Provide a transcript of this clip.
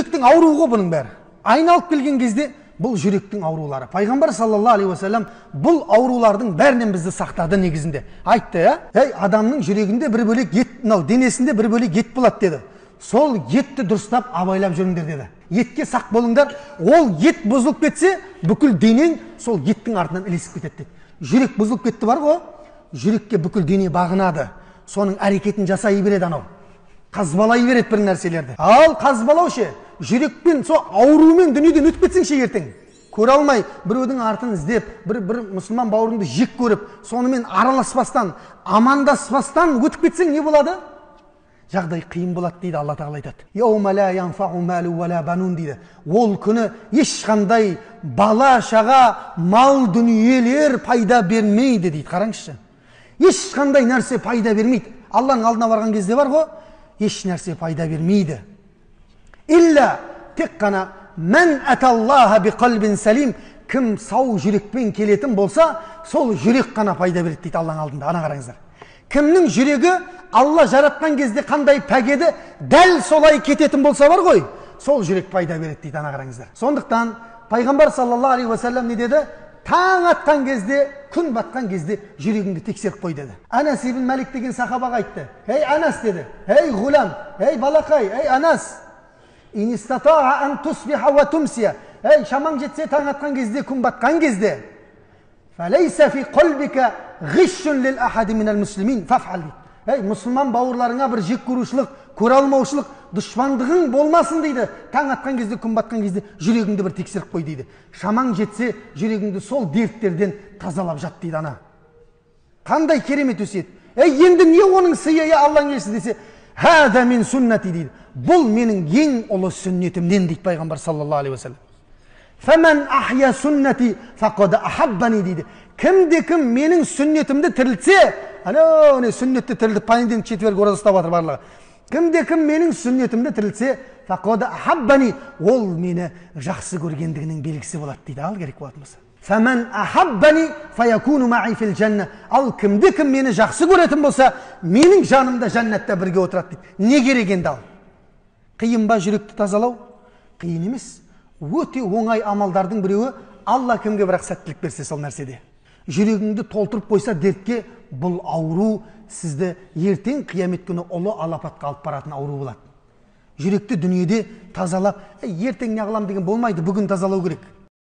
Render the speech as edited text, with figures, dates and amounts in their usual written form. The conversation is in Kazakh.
Жүректің ауруы ғой бұның бәрі. Айналып келген кезде бұл жүректің аурулары. Пайғамбар саллаллаху алейхи уассалам бұл аурулардың бәрінен бізді сақтады негізінде. Айтты, ей, адамның жүрегінде бір бөлек ет, мынау денесінде бір бөлек ет болады деді. Сол етті дұрыстап абайлап жүріңдер деді. Етке сақ болыңдар. Ол ет бұзылып кетсе, бүкіл денең сол еттің артынан ілесіп кетеді деді. Жүрек бұзылып кетті бар ғой, жүрекке бүкіл дене бағынады. Соның әрекетін жасай береді анау. Қазбалай береді бір нәрселерді. Ал қазбалау ше, жүрекпен, сол аурумен дүниеден өтіп кетсең ше ертең. Көре алмай, біреудің артын іздеп, бір мұсылман бауырыңды жек көріп, сонымен араласпастан, амандаспастан өтіп кетсең не болады? Жағдай қиын болады дейді, Алла тағала айтады. Яума ла янфау малу ва ла банун дейді. Ол күні ешқандай бала шаға, мал дүниелер пайда бермейді дейді. Қараңызшы. Ешқандай нәрсе пайда бермейді. Алланың алдына барған кезде бар ғой, еш нәрсе пайда бермейді. Илля тек қана мән аталлаха би қалбин салим, кім сау жүрекпен келетін болса, сол жүрек қана пайда береді дейді Алланың алдында. Ана қараңыздар. Кімнің жүрегі Алла жаратқан кезде қандай пәк еді, дәл солай кететін болса бар ғой, сол жүрек пайда береді дейді. Ана қараңыздар. Сондықтан пайғамбар саллаллаху алейхи уассалам не деді? Таң атқан кезде, күн батқан кезде жүрегіңді тексеріп қой деді. Анас ибн Малик деген сахабаға айтты. Ей Анас деді, ей ғулам, ей балақай, ей Анас, ин истатаа ан тусбиха ва тумсия. Ей шамаң жетсе таң атқан кезде, күн батқан кезде, фалейса фи қалбика ғишшун лил ахади минал муслимин фафъал дейді. Ей мұсылман бауырларыңа бір жек көрушілік, көре алмаушылық, дұшпандығың болмасын дейді. Таң атқан кезде, күн батқан кезде жүрегіңді бір тексеріп қой дейді. Шамаң жетсе жүрегіңді сол дерттерден тазалап жат дейді ана. Қандай керемет өсиет. Ей енді не оның сыйы, ей Алланың елшісі десе, хаза мин суннати дейді. Бұл менің ең ұлы сүннетімнен дейді пайғамбар саллаллаху алейхи уассалам. Фәмән ахя суннати фақад ахаббани дейді. Кімде кім менің сүннетімді тірілтсе, анау не сүннетті тірілтіп, понедельник, четверг ораза ұстап жатыр барлығы. Кімде кім менің сүннетімді тірілтсе, фақад ахаббани, ол мені жақсы көргендігінің белгісі болады дейді. Ал керек болатын болса. Фәмән ахаббани фаякуну маи фил жанна. Ал кімде кім мені жақсы көретін болса, менің жанымда жәннатта бірге отырады дейді. Не керек енді ал? Қиын ба жүректі тазалау? Қиын емес. Өте оңай амалдардың біреуі, Алла кімге бірақ сәттілік берсе сол нәрседе. Жүрегіңді толтырып қойса дертке, бұл ауру сізді ертең қиямет күні ұлы алапатқа алып баратын ауру болады. Жүректі дүниеде тазалап, ертең не қылам деген болмайды, бүгін тазалау керек.